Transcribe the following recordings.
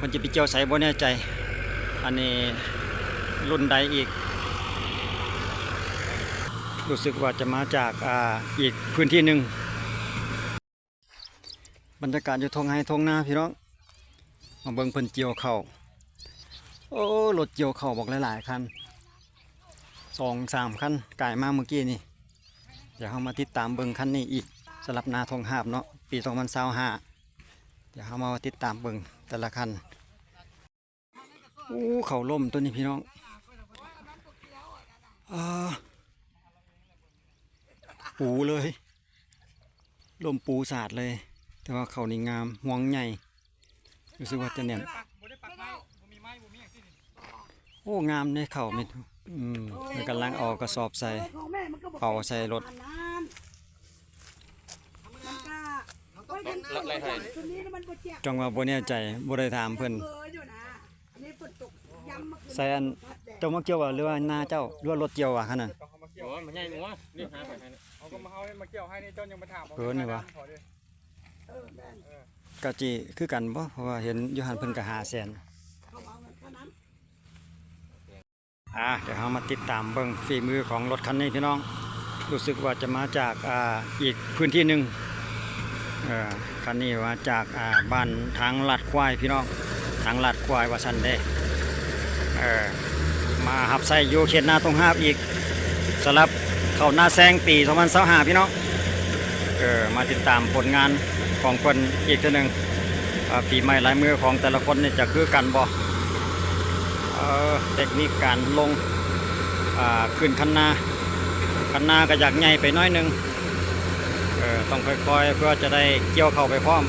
พิ่นຈະໄປກ່ຽວໃສບໍ່ແນ່ໃຈ. ອັນນີ້ລຸ້ນໃດອີກ? ຮູ້ສຶກວ່າຈະມາຈາກ ອ່າ ອີກພື້ນທີ່ໜຶ່ງ. ບັນຍາກາດຢູ່ທົ່ງໄຮ່ທົ່ງນາພີ່ນ້ອງ, ມາເບິ່ງເພິ່ນກ່ຽວເຂົ້າ. ໂອ້ ລົດກ່ຽວເຂົ້າບັກຫຼາຍໆຄັນ, ສອງສາມຄັນກາຍມາມື້ກີ້ນີ້. ດຽວເຮົາມາຕິດຕາມເບິ່ງຄັນນີ້ອີກ ສຳລັບນາທົ່ງຮາບເນາະ ປີສອງພັນຊາວຫ້າ. ດຽວເຮົາມາຕິດຕາມເບິ່ງແຕ່ລະຄັນ. ໂອ້ ເຂົ້າລົ້ມຕົວນີ້ພີ່ນ້ອງ, ອ່າ ປູເລີຍ, ລົ້ມປູສາດເລີຍ. ແຕ່ວ່າເຂົ້ານີ້ງາມ, ຮວງໃຫຍ່, ຮູ້ສຶກວ່າຈະແໜ້ນ. ໂອ້ ງາມເດ້ເຂົ້າ, ອືມ ເພິ່ນກຳລັງເອົາກະສອບໃສ່ ເປົາໃສ່ລົດ. ຈັ່ງວ່າບໍ່ແນ່ໃຈ, ບໍ່ໄດ້ຖາມເພິ່ນ. ໃສ່ອັນ ເຈົ້າມາກ່ຽວບໍ່ ຫຼືວ່ານາເຈົ້າ ຫຼືວ່າລົດກ່ຽວຫວາ ຄັນນັ້ນ? ໂອ້ຍ ມັນໃຫຍ່ງົວ ນີ້ຫາໄປໃຫ້. ເຮົາກໍມາ ເຮົາມາກ່ຽວໃຫ້ນີ້ ເຈົ້າຍັງມາຖາມ. ເອີ ນີ້ຫວາ ກະຊິຄືກັນບໍ່? ເພາະວ່າເຫັນຢູ່ຫັ້ນເພິ່ນກະຫ້າແສນ. ອ່າ ດຽວເຮົາມາຕິດຕາມເບິ່ງຝີມືຂອງລົດຄັນນີ້ພີ່ນ້ອງ, ຮູ້ສຶກວ່າຈະມາຈາກ ອ່າ ອີກພື້ນທີ່ໜຶ່ງ. ເອີ ຄັນນີ້ມາຈາກ ອ່າ ບ້ານທາງລາດຄວາຍພີ່ນ້ອງ, ທາງລາດຄວາຍວ່າຊັ້ນເດ້. ເອີ ມາຮັບໃຊ້ຢູ່ເຂດນາທົ່ງຮາບອີກ ສຳລັບເຂົ້ານາແຊງປີສອງພັນຊາວຫ້າພີ່ນ້ອງ. ເອີ ມາຕິດຕາມຜົນງານຂອງເພິ່ນອີກເທື່ອໜຶ່ງ ອ່າ ຝີໄມ້ລາຍມືຂອງແຕ່ລະຄົນນີ້ຈະຄືກັນບໍ່? ເອີ ເຕັກນິກການລົງ ອ່າ ຂຶ້ນຄັນນາ, ຄັນນາກໍຢາກໃຫຍ່ໄປໜ້ອຍໜຶ່ງ. ເອີ ຕ້ອງຄ່ອຍໆ ເພື່ອຈະໄດ້ກ່ຽວເຂົ້າໄປພ້ອມ.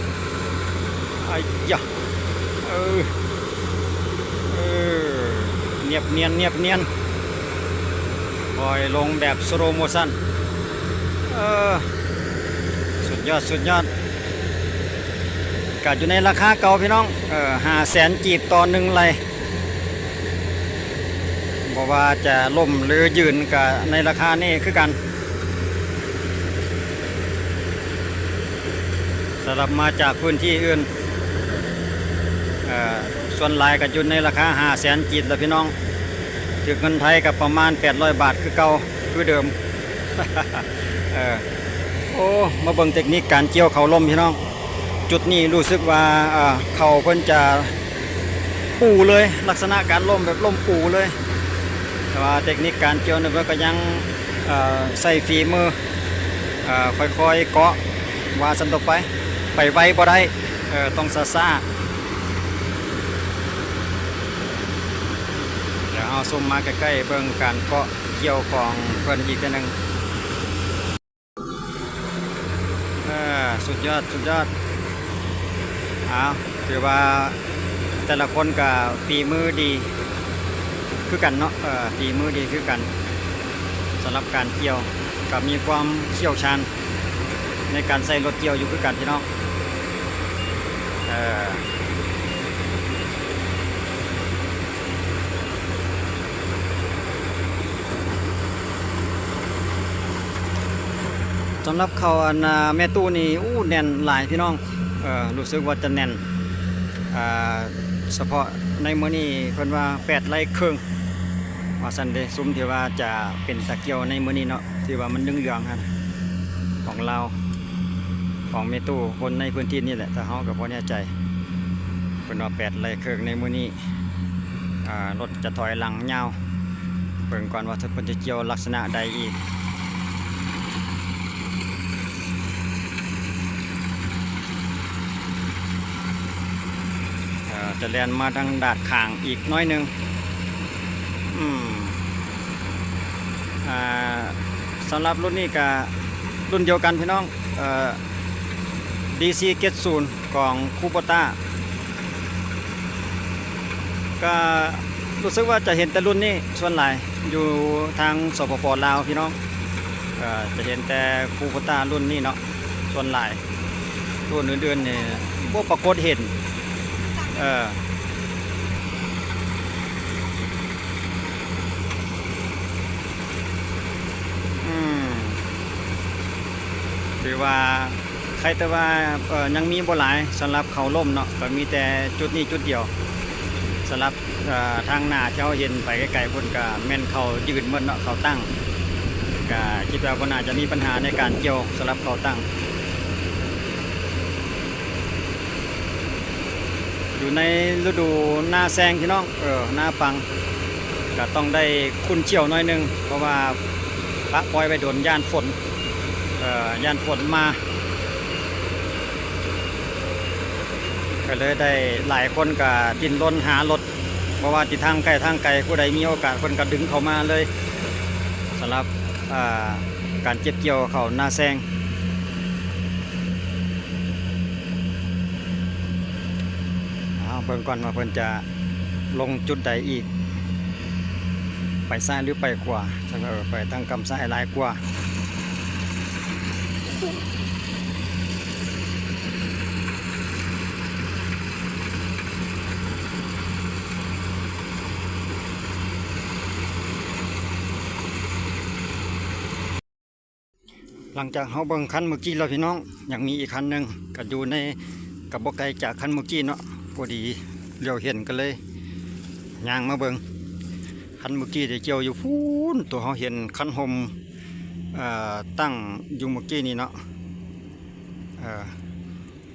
ໄອ້ຢະ ເອີ ເອີ ນຽບນຽນ ນຽບນຽນ, ຄ່ອຍລົງແບບສະໂລໂມຊັນ. ເອີ ສຸດຍອດ ສຸດຍອດ. ກະຢູ່ໃນລາຄາເກົ່າພີ່ນ້ອງ, ເອີ ຫ້າແສນກີບຕໍ່ໜຶ່ງໄລ່. ບໍ່ວ່າຈະລົ້ມຫຼືຢືນກະໃນລາຄານີ້ຄືກັນ. ສຳລັບມາຈາກພື້ນທີ່ອື່ນ ເອີ ສ່ວນຫຼາຍກະຢູ່ໃນລາຄາຫ້າແສນກີບລະພີ່ນ້ອງ, ຖືກເງິນໄທກະປະມານແປດຮ້ອຍບາດຄືເກົ່າ ຄືເດີມ. ເອີ ໂອ້ ມາເບິ່ງເຕັກນິກການກ່ຽວເຂົ້າລົ້ມພີ່ນ້ອງ. ຈຸດນີ້ຮູ້ສຶກວ່າ ເອີ ເຂົ້າເພິ່ນຈະປູເລີຍ, ລັກສະນະການລົ້ມແບບລົ້ມປູເລີຍ, ແຕ່ວ່າເຕັກນິກການກ່ຽວນີ້ເພິ່ນກໍຍັງ ເອີ ໃຊ້ຝີມື ເອີ ຄ່ອຍໆເກາະວ່າຊັ້ນຕໍ່ໄປ, ໄປໄວບໍ່ໄດ້ ເອີ ຕ້ອງຊ້າໆ. ດຽວເຮົາຊູມມາໃກ້ໆເບິ່ງການເກາະກ່ຽວຂອງເພິ່ນອີກເທື່ອໜຶ່ງ. ເອີ ສຸດຍອດ ສຸດຍອດ. ເອົາ ຖືວ່າແຕ່ລະຄົນກະຝີມືດີຄືກັນເນາະ, ເອີ ຝີມືດີຄືກັນ. ສຳລັບການກ່ຽວກະມີຄວາມຊ່ຽວຊານໃນການໃຊ້ລົດກ່ຽວຢູ່ຄືກັນພີ່ນ້ອງ. ເອີ ສຳລັບເຂົ້າອັນ ອ່າ ແມ່ຕູ້ນີ້ ໂອ້ ແໜ້ນຫຼາຍພີ່ນ້ອງ, ເອີ ຮູ້ສຶກວ່າຈະແໜ້ນ ອ່າ ສະເພາະໃນມື້ນີ້ເພິ່ນວ່າແປດໄລ່ເຄິ່ງວ່າຊັ້ນເດ້. ຊຸມທີ່ວ່າຈະເປັນຕາກ່ຽວໃນມື້ນີ້ເນາະ ທີ່ວ່າມັນເຫຼືອງໆຫັ້ນ ຂອງລາວ ຂອງແມ່ຕູ້ຄົນໃນພື້ນທີ່ນີ້ແຫຼະ, ແຕ່ເຮົາກໍບໍ່ແນ່ໃຈ. ເພິ່ນວ່າແປດໄລ່ເຄິ່ງໃນມື້ນີ້ ອ່າ ລົດຈະຖອຍຫຼັງຍາວ. ເບິ່ງກ່ອນວ່າເພິ່ນຈະກ່ຽວລັກສະນະໃດອີກ. ເອີ ຈະແລ່ນມາທາງດ້ານຂ້າງອີກໜ້ອຍໜຶ່ງ. ອືມ ອ່າ ສຳລັບລຸ້ນນີ້ກະລຸ້ນດຽວກັນພີ່ນ້ອງ, ເອີ ດີຊີເຈັດສູນ ຂອງຄູໂບຕ້າ ກໍຮູ້ສຶກວ່າຈະເຫັນແຕ່ລຸ້ນນີ້ສ່ວນຫຼາຍ ຢູ່ທາງ ສປປ ລາວ ພີ່ນ້ອງ. ເອີ ຈະເຫັນແຕ່ຄູໂບຕ້າລຸ້ນນີ້ເນາະ ສ່ວນຫຼາຍ, ລຸ້ນອື່ນໆນີ້ບໍ່ປາກົດເຫັນ. ເອີ ອືມ ຖືວ່າ ໃຄແຕ່ວ່າ ເອີ ຍັງມີບໍ່ຫຼາຍສຳລັບເຂົ້າລົມເນາະ, ກໍມີແຕ່ຈຸດນີ້ຈຸດດຽວ. ສຳລັບ ເອີ ທາງໜ້າທີ່ເຮົາເຫັນໄປໄກໆພຸ້ນ ກໍແມ່ນເຂົ້າຍືນໝົດເນາະ, ເຂົ້າຕັ້ງ. ກໍຄິດວ່າບໍ່ໜ້າຈະມີບັນຫາໃນການກ່ຽວສຳລັບເຂົ້າຕັ້ງ. ຢູ່ໃນລະດູນາແຊງພີ່ນ້ອງ ເອີ ນາປັງ ກະຕ້ອງໄດ້ຂຸ້ນຂ້ຽວໜ້ອຍໜຶ່ງ ເພາະວ່າປະປ່ອຍໄວ້ດົນ ຢ້ານຝົນ ເອີ ຢ້ານຝົນມາ ກະເລີຍໄດ້ ຫຼາຍຄົນກະດີ້ນລົນຫາລົດ ບໍ່ວ່າຕິດທາງໃກ້ທາງໄກ ຜູ້ໃດມີໂອກາດເພິ່ນກະດຶງເຂົ້າມາເລີຍ ສຳລັບ ເອີ ການເກັບກ່ຽວເຂົ້ານາແຊງ. ເອົາ ເບິ່ງກ່ອນວ່າເພິ່ນຈະລົງຈຸດໃດອີກ ໄປຊ້າຍຫຼືໄປຂວາ? ເອີ ໄປທາງກຳຊ້າຍຫຼາຍກວ່າ. ຫຼັງຈາກເຮົາເບິ່ງຄັນເມື່ອກີ້ແລ້ວພີ່ນ້ອງ ຍັງມີອີກຄັນໜຶ່ງ ກະຢູ່ໃນ ກະບໍ່ໄກຈາກຄັນເມື່ອກີ້ເນາະ, ພໍດີຫຼຽວເຫັນກະເລີຍຍ່າງມາເບິ່ງ. ຄັນເມື່ອກີ້ໄດ້ກ່ຽວຢູ່ພຸ້ນ ໂຕເຮົາເຫັນຄັນຮົ່ມ ເອີ ຕັ້ງຢູ່ເມື່ອກີ້ນີ້ເນາະ ເອີ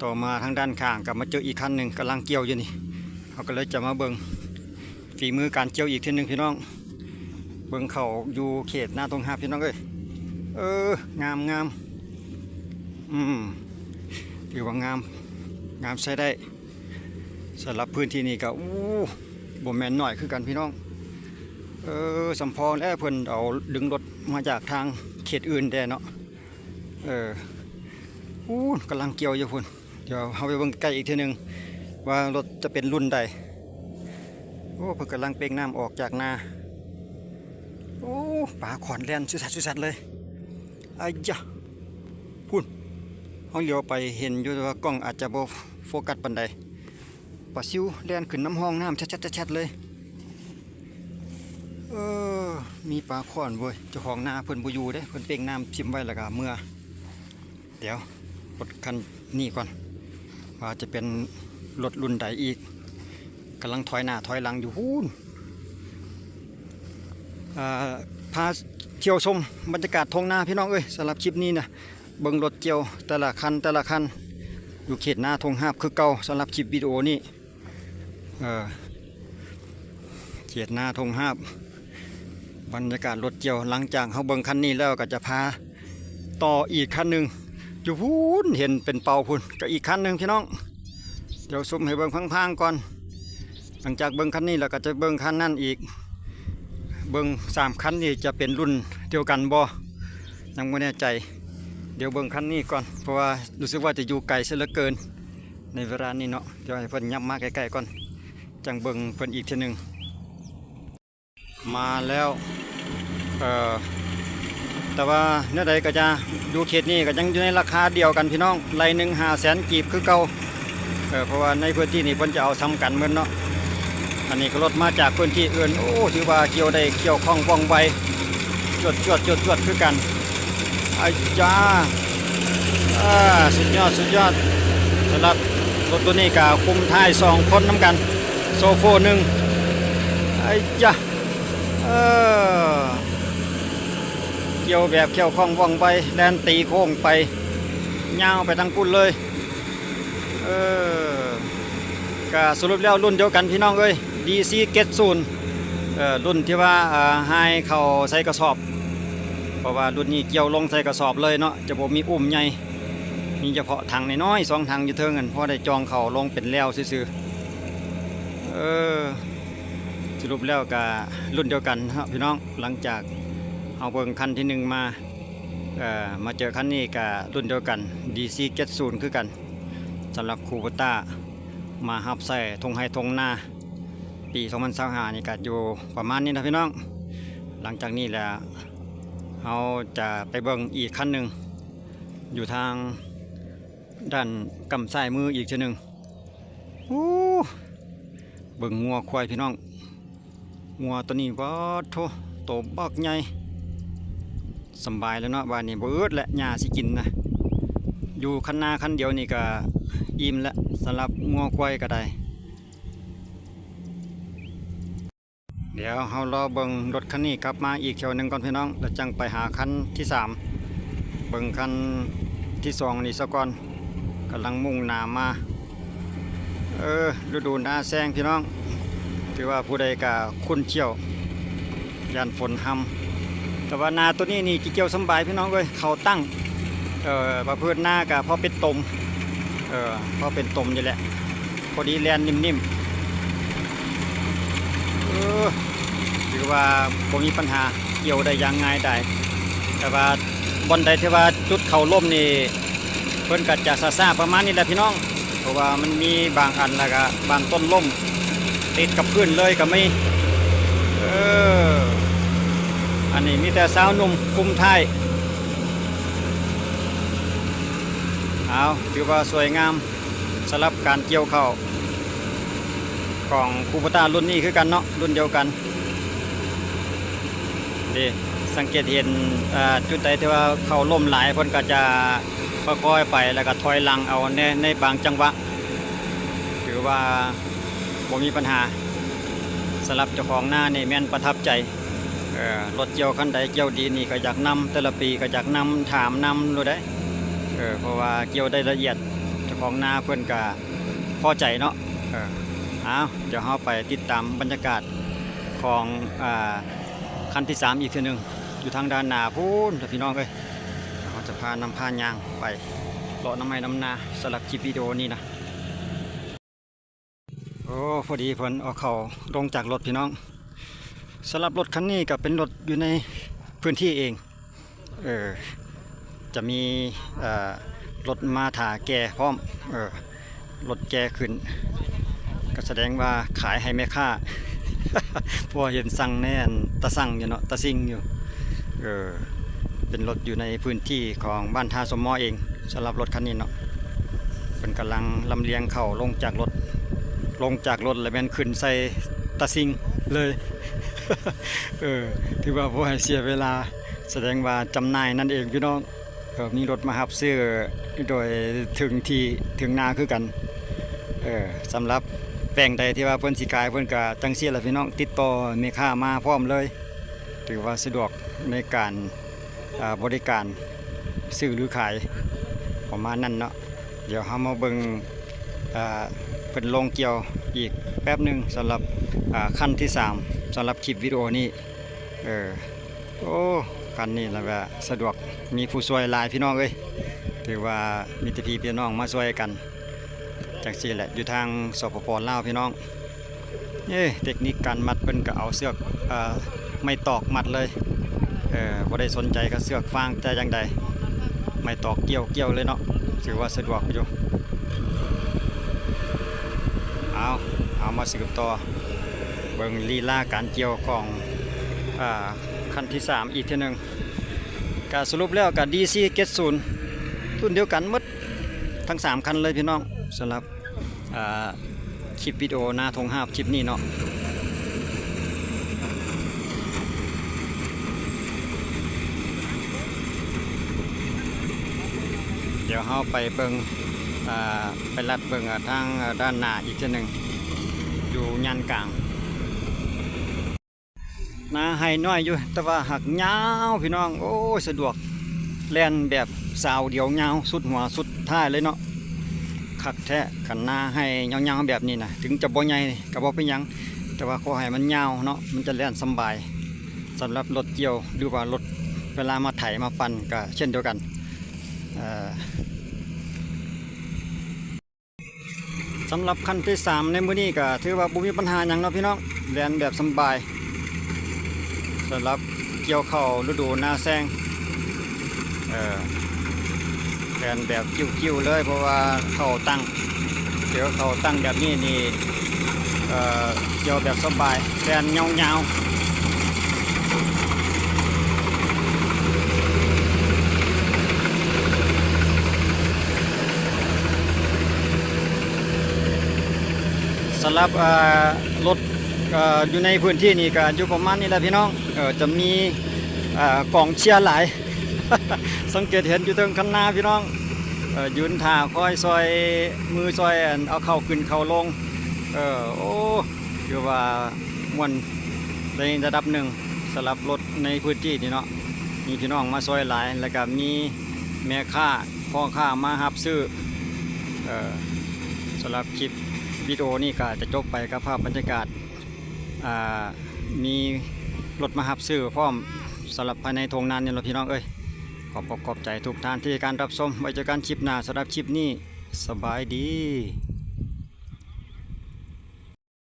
ຕໍ່ມາທາງດ້ານຂ້າງກໍມາເຈີອີກຄັນໜຶ່ງກຳລັງກ່ຽວຢູ່ນີ້ ເຮົາກໍເລີຍຈະມາເບິ່ງຝີມືການກ່ຽວອີກເທື່ອໜຶ່ງພີ່ນ້ອງ. ເບິ່ງເຂົ້າຢູ່ເຂດນາທົ່ງຫາບພີ່ນ້ອງເອີຍ ເອີ ງາມໆ ອືມ ຖືວ່າງາມ ງາມໃຊ້ໄດ້. ສຳລັບພື້ນທີ່ນີ້ກໍ ໂອ້ ບໍ່ແມ່ນໜ້ອຍຄືກັນພີ່ນ້ອງ ເອີ ສຳພໍແລ້ວເພິ່ນເອົາດຶງລົດມາຈາກທາງເຂດອື່ນແດ່ເນາະ. ເອີ ພຸ້ນ ກຳລັງກ່ຽວຢູ່ພຸ້ນ. ດຽວເຮົາໄປເບິ່ງໃກ້ໆອີກເທື່ອໜຶ່ງວ່າລົດຈະເປັນລຸ້ນໃດ. ໂອ້ ເພິ່ນກຳລັງເປ່ງນ້ຳອອກຈາກນາ. ໂອ້ ປາຂອນແລ່ນຊຶດໆເລີຍ. ອາຍະ ພຸ້ນ ເຮົາຫຼຽວໄປເຫັນຢູ່ ແຕ່ວ່າກ້ອງອາດຈະບໍ່ໂຟກັດປານໃດ. ປາຊິວແລ່ນຂຶ້ນນຳຮ່ອງນ້ຳແຊດໆເລີຍ. ເອີ ມີປາຂອນເວີຍ. ເຈົ້າຂອງນາເພິ່ນບໍ່ຢູ່ເດ້ ເພິ່ນເປ່ງນ້ຳຖິ້ມໄວ້ແລ້ວກະເມືອ. ດຽວລົດຄັນນີ້ກ່ອນ ວ່າຈະເປັນລົດລຸ້ນໃດອີກ ກຳລັງຖອຍໜ້າຖອຍຫຼັງຢູ່ພຸ້ນ. ເອີ ພາທ່ຽວຊົມບັນຍາກາດທົ່ງນາພີ່ນ້ອງເອີຍ. ສຳລັບຄລິບນີ້ນະ ເບິ່ງລົດກ່ຽວແຕ່ລະຄັນ ແຕ່ລະຄັນ ຢູ່ເຂດນາທົ່ງຫາບຄືເກົ່າ ສຳລັບຄລິບວິດີໂອນີ້. ເອີ ເຂດນາທົ່ງຫາບ ບັນຍາກາດລົດກ່ຽວ. ຫຼັງຈາກເຮົາເບິ່ງຄັນນີ້ແລ້ວ ກໍຈະພາຕໍ່ອີກຄັນໜຶ່ງ ຢູ່ພຸ້ນ ເຫັນເປັນເປົາພຸ້ນ ກໍອີກຄັນໜຶ່ງພີ່ນ້ອງ. ດຽວຊູມໃຫ້ເບິ່ງພາງໆກ່ອນ. ຫຼັງຈາກເບິ່ງຄັນນີ້ແລ້ວ ກໍຈະເບິ່ງຄັນນັ້ນອີກ. ເບິ່ງສາມຄັນນີ້ຈະເປັນລຸ້ນດຽວກັນບໍ່ ຍັງບໍ່ແນ່ໃຈ. ດຽວເບິ່ງຄັນນີ້ກ່ອນ ເພາະວ່າຮູ້ສຶກວ່າຈະຢູ່ໄກເສຍເຫຼືອເກີນ ໃນເວລານີ້ເນາະ. ດຽວໃຫ້ເພິ່ນຫຍັບມາໃກ້ໆກ່ອນ ຈັ່ງເບິ່ງເພິ່ນອີກເທື່ອໜຶ່ງ. ມາແລ້ວ ເອີ ແຕ່ວ່າແນວໃດກໍຈະ ຢູ່ເຂດນີ້ກໍຍັງຢູ່ໃນລາຄາດຽວກັນພີ່ນ້ອງ ໄລ່ໜຶ່ງຫ້າແສນກີບຄືເກົ່າ. ເອີ ເພາະວ່າໃນພື້ນທີ່ນີ້ເພິ່ນຈະເອົາສ່ຳກັນໝົດເນາະ. ອັນນີ້ກໍລົດມາຈາກພື້ນທີ່ອື່ນ. ໂອ້ ຖືວ່າກ່ຽວໄດ້ ກ່ຽວຄ່ອງວ່ອງໄວ ຈວດໆໆໆຄືກັນ. ອາຍາ ອາ ສຸດຍອດ ສຸດຍອດ. ສຳລັບລົດໂຕນີ້ກະຄຸມທ້າຍສອງຄົນນຳກັນ ໂຊເຟີໜຶ່ງ. ອາຍາ ເອີ ກ່ຽວແບບແຂ້ວຄ່ອງວ່ອງໄວ ແລ່ນຕີໂຄ້ງໄປ ຍາວໄປທາງພຸ້ນເລີຍ. ເອີ ກະສະຫຼຸບແລ້ວລຸ້ນດຽວກັນພີ່ນ້ອງເອີຍ ດີຊີເຈັດສູນ ເອີ ລຸ້ນທີ່ວ່າ ເອີ ຫາຍເຂົ້າໃສ່ກະສອບ ເພາະວ່າລຸ້ນນີ້ກ່ຽວລົງໃສ່ກະສອບເລີຍເນາະ ຈະບໍ່ມີອຸ້ມໃຫຍ່ ມີສະເພາະຖັງນ້ອຍໆ ສອງຖັງຢູ່ເທິງຫັ້ນ ພໍໄດ້ຈ່ອງເຂົ້າລົງເປັນແລ້ວຊື່ໆ. ເອີ ສະຫຼຸບແລ້ວກະລຸ້ນດຽວກັນເນາະພີ່ນ້ອງ. ຫຼັງຈາກເຮົາເບິ່ງຄັນທີໜຶ່ງມາ ເອີ ມາເຈີຄັນນີ້ກະລຸ້ນດຽວກັນ ດີຊີເຈັດສູນຄືກັນ ສຳລັບຄູໂບຕ້າ ມາຮັບໃຊ້ທົ່ງໄຮ່ທົ່ງນາ ປີສອງພັນຊາວຫ້ານີ້ກະຢູ່ປະມານນີ້ນະພີ່ນ້ອງ. ຫຼັງຈາກນີ້ແລ້ວ ເຮົາຈະໄປເບິ່ງອີກຄັນໜຶ່ງ ຢູ່ທາງດ້ານກ້ຳຊ້າຍມືອີກເທື່ອໜຶ່ງ. ໂອ້ ເບິ່ງງົວຄວາຍພີ່ນ້ອງ. ງົວໂຕນີ້ ປາດໂທ້ ໂຕບັກໃຫຍ່ ສຳບາຍແລ້ວເນາະ ບາດນີ້ບໍ່ອຶດແຫຼະ ຫຍ້າຊິກິນນະ. ຢູ່ຄັນນາຄັນດຽວນີ້ກະອີ່ມແລ້ວ ສຳລັບງົວຄວາຍກະໄດ້. ດຽວເຮົາລໍເບິ່ງລົດຄັນນີ້ກັບມາອີກຖ້ຽວໜຶ່ງກ່ອນພີ່ນ້ອງ ແລ້ວຈັ່ງໄປຫາຄັນທີສາມ ເບິ່ງຄັນທີສອງນີ້ສາກ່ອນ ກຳລັງມຸ່ງໜ້າມາ. ເອີ ລະດູນາແຊງພີ່ນ້ອງ ຖືວ່າຜູ້ໃດກະຄຸ້ນຂ້ຽວ ຢ້ານຝົນຮຳ ແຕ່ວ່ານາໂຕນີ້ນີ້ ຊິກ່ຽວສຳບາຍພີ່ນ້ອງເອີຍ ເຂົ້າຕັ້ງ ເອີ ປະພືດນາກະພໍເປັນຕົມ ເອີ ພໍເປັນຕົມນີ້ແຫຼະ ພໍດີແລ່ນນິ່ມໆ. ເອີ ຖືວ່າບໍ່ມີປັນຫາ ກ່ຽວໄດ້ຢ່າງງ່າຍດາຍ ແຕ່ວ່າບ່ອນໃດທີ່ວ່າຈຸດເຂົ້າລົ້ມນີ້ ເພິ່ນກະຈະຊ້າໆປະມານນີ້ແຫຼະພີ່ນ້ອງ ເພາະວ່າມັນມີບາງອັນ ແລ້ວກະບາງຕົ້ນລົ້ມຕິດກັບພື້ນເລີຍກະມີ. ເອີ ອັນນີ້ມີແຕ່ຊາວໜຸ່ມຄຸມທ້າຍ. ເອົາ ຖືວ່າສວຍງາມ ສຳລັບການກ່ຽວເຂົ້າຂອງຄູໂບຕ້າລຸ້ນນີ້ຄືກັນເນາະ ລຸ້ນດຽວກັນເດ້. ສັງເກດເຫັນ ເອີ ຈຸດໃດທີ່ວ່າເຂົ້າລົ້ມຫຼາຍ ເພິ່ນກະຈະຄ່ອຍໆໄປ ແລ້ວກະຖອຍຫຼັງເອົາໃນ ໃນບາງຈັງຫວະ ຖືວ່າບໍ່ມີປັນຫາ. ສຳລັບເຈົ້າຂອງນານີ້ແມ່ນປະທັບໃຈ ເອີ ລົດກ່ຽວຄັນໃດກ່ຽວດີນີ້ກະຢາກນຳ ແຕ່ລະປີກະຢາກນຳ ຖາມນຳໂລດເດ້ ເອີ ເພາະວ່າກ່ຽວໄດ້ລະອຽດ ເຈົ້າຂອງນາເພິ່ນກະພໍໃຈເນາະ. ເອີ ເອົາ ດຽວເຮົາໄປຕິດຕາມບັນຍາກາດຂອງ ອາ ຄັນທີສາມອີກເທື່ອໜຶ່ງ ຢູ່ທາງດ້ານໜ້າພຸ້ນລະພີ່ນ້ອງເອີຍ. ເຮົາຈະພາ ນຳພາຍ່າງໄປເລາະນຳໄຮ່ນຳນາ ສຳລັບຄລິບວິດີໂອນີ້ນະ. ໂອ້ ພໍດີເພິ່ນເອົາເຂົ້າລົງຈາກລົດພີ່ນ້ອງ. ສຳລັບລົດຄັນນີ້ກະເປັນລົດຢູ່ໃນພື້ນທີ່ເອງ ເອີ ຈະມີ ເອີ ລົດມາຖ້າແກ່ພ້ອມ ເອີ ລົດແກ່ຂຶ້ນ ກະສະແດງວ່າຂາຍໃຫ້ແມ່ຄ້າ ເພາະວ່າເຫັນສັ່ງໃນອັນຕາສັ່ງຢູ່ເນາະ ຕາຊິ່ງຢູ່. ເອີ ເປັນລົດຢູ່ໃນພື້ນທີ່ຂອງບ້ານທ່າສົມມໍເອງ ສຳລັບລົດຄັນນີ້ເນາະ. ເພິ່ນກຳລັງລຳລຽງເຂົ້າລົງຈາກລົດ ລົງຈາກລົດແລ້ວແມ່ນຂຶ້ນໃສ່ຕາຊິ່ງເລີຍ. ເອີ ຖືວ່າບໍ່ໃຫ້ເສຍເວລາ ສະແດງວ່າຈຳໜ່າຍນັ້ນເອງພີ່ນ້ອງ. ເອີ ມີລົດມາຮັບຊື້ໂດຍເຖິງທີ່ເຖິງນາຄືກັນ. ເອີ ສຳລັບແປງໃດທີ່ວ່າເພິ່ນຊິຂາຍ ເພິ່ນກະຈັ່ງຊີ້ລະພີ່ນ້ອງ ຕິດຕໍ່ແມ່ຄ້າມາພ້ອມເລີຍ. ຖືວ່າສະດວກໃນການ ອາ ບໍລິການຊື້ຫຼືຂາຍ ປະມານນັ້ນເນາະ. ດຽວເຮົາມາເບິ່ງ ອາ ເພິ່ນລົງກ່ຽວອີກແປັບໜຶ່ງ ສຳລັບ ອາ ຄັນທີສາມ ສຳລັບຄລິບວິດີໂອນີ້. ເອີ ໂອ້ ຄັນນີ້ລະແບບສະດວກ ມີຜູ້ຊ່ວຍຫຼາຍພີ່ນ້ອງເອີຍ. ຖືວ່າມີແຕ່ພີ່ ພີ່ນ້ອງມາຊ່ວຍກັນ ຈັ່ງຊີ້ແຫຼະ ຢູ່ທາງ ສປປ ລາວ ພີ່ນ້ອງ. ເອີ ເຕັກນິກການມັດເພິ່ນກະເອົາເຊືອກ ເອີ ໄມ້ຕອກມັດເລີຍ. ເອີ ບໍ່ໄດ້ສົນໃຈກັບເຊືອກຟາງແຕ່ຢ່າງໃດ ໄມ້ຕອກກ່ຽວໆເລີຍເນາະ. ຖືວ່າສະດວກຢູ່. ເອົາ ເອົາມາສືບຕໍ່ເບິ່ງລີລາການກ່ຽວຂອງ ອາ ຄັນທີສາມອີກເທື່ອໜຶ່ງ. ກະສະຫຼຸບແລ້ວກະ ດີຊີ ເຈັດສິບ ລຸ້ນດຽວກັນໝົດທັງສາມຄັນເລີຍພີ່ນ້ອງ ສຳລັບ ອາ ຄລິບວິດີໂອນາທົ່ງຫາບຄລິບນີ້ເນາະ. ດຽວເຮົາໄປເບິ່ງ ອາ ໄປລັດເບິ່ງ ອາ ທາງ ອາ ດ້ານໜ້າອີກເທື່ອໜຶ່ງ ຢູ່ຍານກາງ. ນາໄຮ່ນ້ອຍຢູ່ ແຕ່ວ່າຫາກຍາວພີ່ນ້ອງ. ໂອ້ຍ ສະດວກ ແລ່ນແບບຊາວດຽວຍາວ ສຸດຫົວສຸດທ້າຍເລີຍເນາະ. ຄັກແທ້ ຄັນນາໄຮ່ຍາວໆແບບນີ້ນະ ເຖິງຈະບໍ່ໃຫຍ່ກະບໍ່ເປັນຫຍັງ ແຕ່ວ່າຂໍໃຫ້ມັນຍາວເນາະ ມັນຈະແລ່ນສຳບາຍ ສຳລັບລົດກ່ຽວ ຫຼືວ່າລົດເວລາມາໄຖມາປັ່ນກະເຊັ່ນດຽວກັນ. ເອີ ສຳລັບຄັນທີສາມໃນມື້ນີ້ກະຖືວ່າບໍ່ມີບັນຫາຫຍັງເນາະພີ່ນ້ອງ ແລ່ນແບບສຳບາຍ ສຳລັບກ່ຽວເຂົ້າລະດູນາແຊງ. ເອີ ແລ່ນແບບຄິ້ວໆເລີຍ ເພາະວ່າເຂົ້າຕັ້ງ ເຈີເຂົ້າຕັ້ງແບບນີ້ນີ້ ເອີ ກ່ຽວແບບສະບາຍ ແລ່ນຍາວໆ. ສຳລັບ ເອີ ລົດ ເອີ ຢູ່ໃນພື້ນທີ່ນີ້ກະຢູ່ປະມານນີ້ແຫຼະພີ່ນ້ອງ. ເອີ ຈະມີ ເອີ ກອງເຊຍຫຼາຍ ສັງເກດເຫັນຢູ່ເທິງຄັນນາພີ່ນ້ອງ. ເອີ ຢືນຖ້າຄອຍຊ່ອຍ ມືຊ່ອຍ ອັນ ເອົາເຂົ້າຂຶ້ນເຂົ້າລົງ. ເອີ ໂອ້ ຖືວ່າມ່ວນໃນລະດັບໜຶ່ງ ສຳລັບລົດໃນພື້ນທີ່ນີ້ເນາະ. ມີພີ່ນ້ອງມາຊ່ອຍຫຼາຍ ແລ້ວກະມີແມ່ຄ້າ ພໍ່ຄ້າມາຮັບຊື້. ເອີ ສຳລັບຄລິບວິດີໂອນີ້ກະຈະຈົບໄປກັບພາບບັນຍາກາດ ອ່າ ມີລົດມາຮັບຊື້ພ້ອມ ສຳລັບພາຍໃນທົ່ງນານີ້ເນາະ ພີ່ນ້ອງເອີຍ. ຂອບອົກຂອບໃຈທຸກທ່ານທີ່ໃຫ້ການຮັບຊົມ. ໄວ້ເຈີກັນຄລິບໜ້າ. ສຳລັບຄລິບນີ້ ສະບາຍດີ.